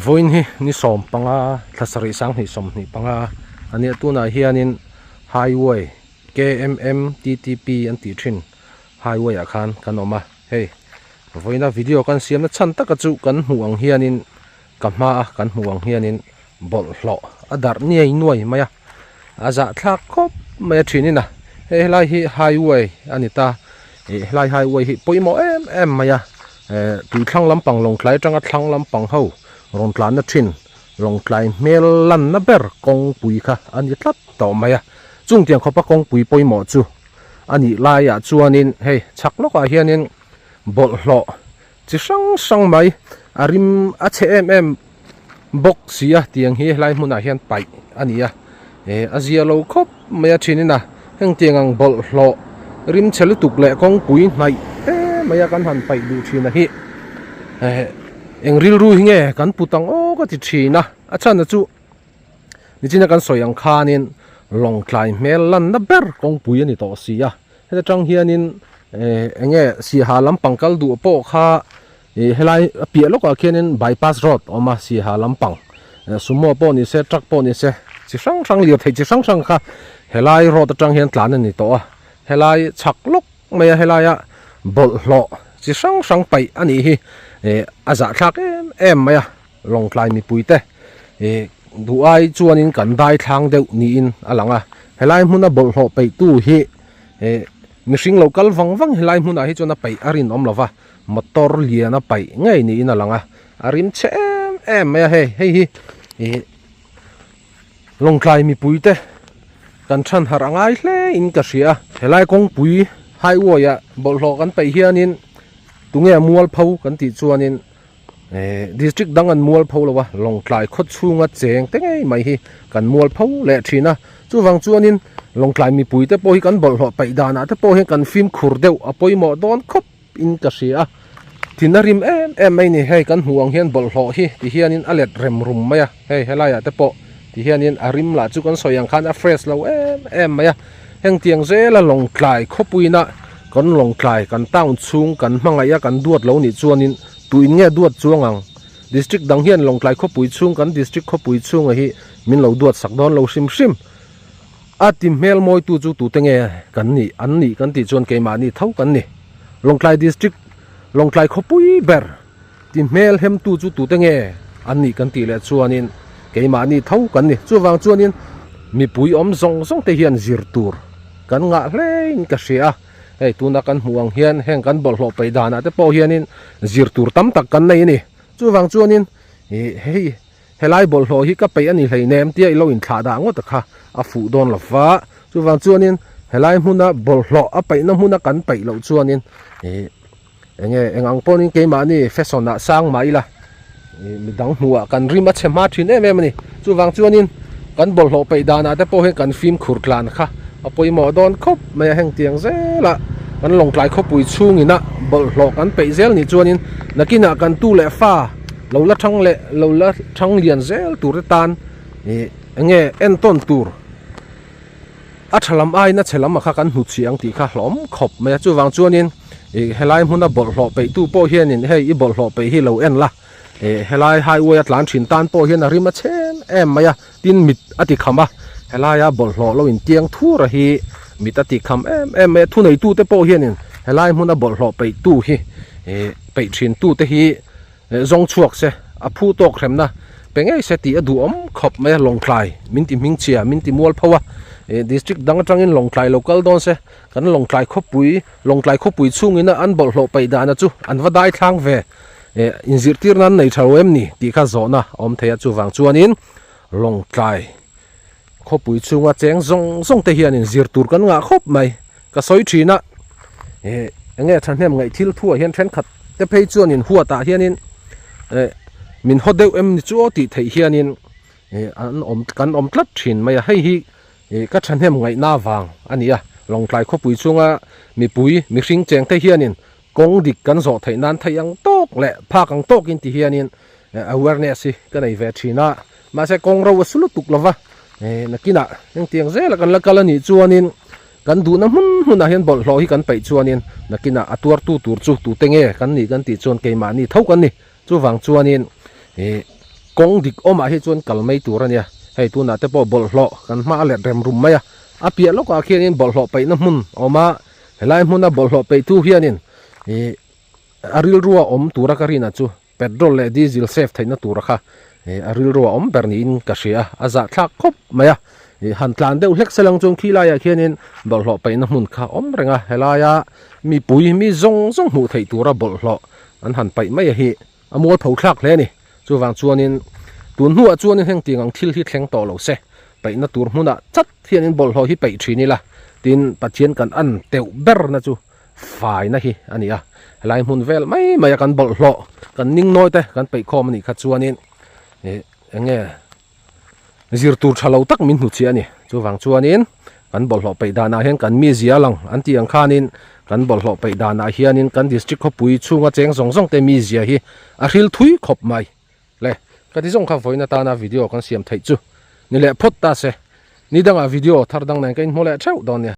Vawiin hi ni sawm panga thla sarih sanghnih sawmhnih panga a nia tunah hianin highway K_M_M_T_T_P an tih thin highway ah khan kan awm a hei vawiina video kan siamna chhan taka chu kan hmuh ang hianin ka hma a kan hmuh ang hianin bawlhhlawh a darh niai nuai mai a a zahthlak khawp mai a thinin a hei helai hi highway a ni ta ih helai highway hi pawimawh em em mai a eh tui thlang lampang lawngtlai atanga thlang lampang ho rawn tlanna thin lawngtlai hmel lanna ber kawngpui kha a ni tlat tawh mai a chung tiang khawpa kawngpui pawimawh chu a nih laiah chuanin hei chhak lawkah hianin bawlhhlawh chi hrang hrang mai a rim a chhe em em bawk si a tiang hi helai hmunah hian paih a ni a eh a zia lo khawp mai a thin in a heng tiang ang bawlhhlawh rim chhe lutuk leh kawngpui hnaih te mai a kan han paih duh thin a hi eh eng rilru hi nge kan put ang aw ka ti thin a a chhan chu Nichina kan sawi ang khanin Lawngtlai hmel lanna ber kawngpui a ni tawh si a, heta tang hianin eh eng nge Siaha lampang kal duh pawh kha ih helai a piah lawkah khianin bypass road a awm a Siaha lampang sumo pawh ni se truck pawh ni se chi hrang hrang lirthei chi hrang hrang kha helai road atang hian tlan a ni tawh a, helai chhak lawk mai a helaia bawlhhlawh chi hrang hrang paih a nih hi eh a zahthlak em em mai a. Lawngtlai mipuite ih duh ai chuanin kan dai thlang deuh niin a lang a, helai hmuna bawlhhlawh peihtu hi ih mihring lo kal vang vang helai hmunah hi chuan a peih a rinawm lo va, motor lian a paih ngei niin a lang a, a rim chhe em em mai a hei, hei hi ih Lawngtlai mipuite kan than harh a ngai hle in ka hria a, helai kawngpui highway ah bawlhhlawh kan peih hianin tunge mualpho kan tih chuanin. Eh district dang an mual pho lo a Lawngtlai khaw chhunga cheng te ngei mai hi kan mual pho leh thin a chuvang chuanin Lawngtlai mipui te pawh hi kan bawlhhlawh paih danah te pawh hian kan fimkhur deuh a pawimawh dawn khawp in ka hria a thin a rim em em mai ni hei kan hmuh ang hian bawlhhlawh hi ti hianin a let rem rum mai a hei helaiah te pawh ti hianin a rim lah chu kan sawi ang khan a fresh lo em em mai a hengtiang zela Lawngtlai khawpuina kan Lawngtlai kan town chhung kan hmangaih a kan duat lo nih chuanin Tuin nge duat chuang ang? District dang hian Lawngtlai khawpui chhung kan district khawpui chhunga hi min lo duat sak dawn lo hrim hrim. A ti hmel mawitu chu tute nge kan nih an nih kan tih chuan keimahni tho kan ni. Lawngtlai district Lawngtlai khawpui ber ti hmel hemtu chu tute nge an nih kan tih leh chuanin keimahni tho kan ni. Chuvang chuanin mipui awm zawng zawng te hian zir tur kan ngah hlein ka hria a. Hei tuna kan hmuh ang hian heng kan bawlhhlawh paih danah te pawh hianin zir tur tam tak kan nei a ni. Chuvang chuanin ih hei helai bawlhhlawh hi ka peih a ni hleinem tia i lo inthlah dah ngawt a kha a fuh dawn lo va. Chuvang chuanin helai hmuna bawlhhlawh a paihna hmuna kan paih loh chuanin ih eng nge eng ang pawhin keimahni fashion ah sang mah ila ih midang hmuhah kan rim a chhe hma thin em em a ni. Chuvang chuanin kan bawlhhlawh peih danah te pawh hian kan fimkhur tlan kha a pawimawh dawn khawp mai a, heng tiang zelah kan Lawngtlai khawpui chhungina bawlhhlawh kan peih zel nih chuanin nakinah kan tu leh fa lo la thang leh lo la thang lian zel tur te tan ih eng nge entawn tur A tha lam aiin a chhe lam a kha kan hnu chhi ang tih kha hlawm khawp mai a, chuvang chuanin ih helai hmuna bawlhhlawh peihtu pawh hianin hei i bawlhhlawh peih hi lo en la, ih helai highway a tlan thin tan pawh hian a rim a chhem em mai a, tin mit a ti kham a, helaia bawlhhlawh lo intiang thur a hi mit a ti kham em em mai a, thuneitute pawh hianin helai hmuna bawlhhlawh peihtu hi ih peih thintute hi Zawng chhuak se, a phu tawk hremna pe ngei se tih a duhawm khawp mai a, Lawngtlai min ti hmingchhia, min ti mual pho a, district dang atangin Lawngtlai lo kal dawn se, kan Lawngtlai khawpui, Lawngtlai khawpui chhungina an bawlhhlawh paih dana chu an va dai thlang ve, inzirtir nan nei tha lo em ni tih kha zawhna a awm thei a, chuvang chuanin Lawngtlai khawpui chhunga cheng zawng zawng te hianin zir tur kan ngah khawp mai. Ka sawi thin a, eh enge thahnem ngaih thil thuah hian thenkhat te phei chuanin huatah hianin eh min haw deuh em ni chu aw tih theih hianin eh an awm kan awm tlat thin mai a, hei hi eh ka thahnem ngaihna vang a ni a, Lawngtlai khawpui chunga mipui mihring cheng te hianin kawng dik kan zawh theih nan theih ang tawk leh phak ang tawkin ti hianin awareness hi ka nei ve thin a, mahse kawng ro a su lutuk lova eh nakinah engtiang zela kan la kal a nih chuanin Kan duhna hmun hmunah hian bawlhhlawh hi kan peih chuanin nakinah a tuartu tur chu tute nge kan nih kan tih chuan keimahni tho kan ni. Chuvang chuanin ih Kawng dik awmah hi chuan kal mai tur a nia. Hei tunah te pawh bawlhhlawh kan hma a let rem rum mai a. A piah lawkah khianin bawlhhlawh peihna hmun a awm a, helai hmuna bawlhhlawh peihtu hianin ih a rilrua awm tura ka rinah chu petrol leh diesel save theihna tura kha ih a rilrua awm ber niin ka hria a, a zahthlak khawp mai a. Ih han tlan deuh hlek se lang chuan khi laiah khianin bawlhhlawh peihna hmun kha a awm reng a, helaia mipui mi zawng zawng hmuh theih tura bawlhhlawh an han paih mai a hi. A mual pho thlak hle a ni. Chuvang chuanin tun hnuah chuanin heng tiang ang thil hi thleng tawh lo se, peihna tur hmunah chat hianin bawlhhlawh hi peih thin ila, tin Pathian kan an teuh berna chu faina hi a ni a. Helai hmun vel mai maia kan bawlhhlawh, kan ningnawi te kan peih khawm a nih kha chuanin ih eng nge Zir tur tha lo tak min hnuchhiah a ni. Chuvang chuanin kan bawlhhlawh peih danah hian kan mizia lang an tih ang khanin kan bawlhhlawh peih danah hianin kan district khawpui chhunga cheng zawng zawng te mizia hi a hril thui khawp mai. Le, ka ti zawng kha vawiin atana video kan siam theih chu ni leh phawt ta se. Ni dangah video thar dang nen ka inhmu leh theuh dawn nia.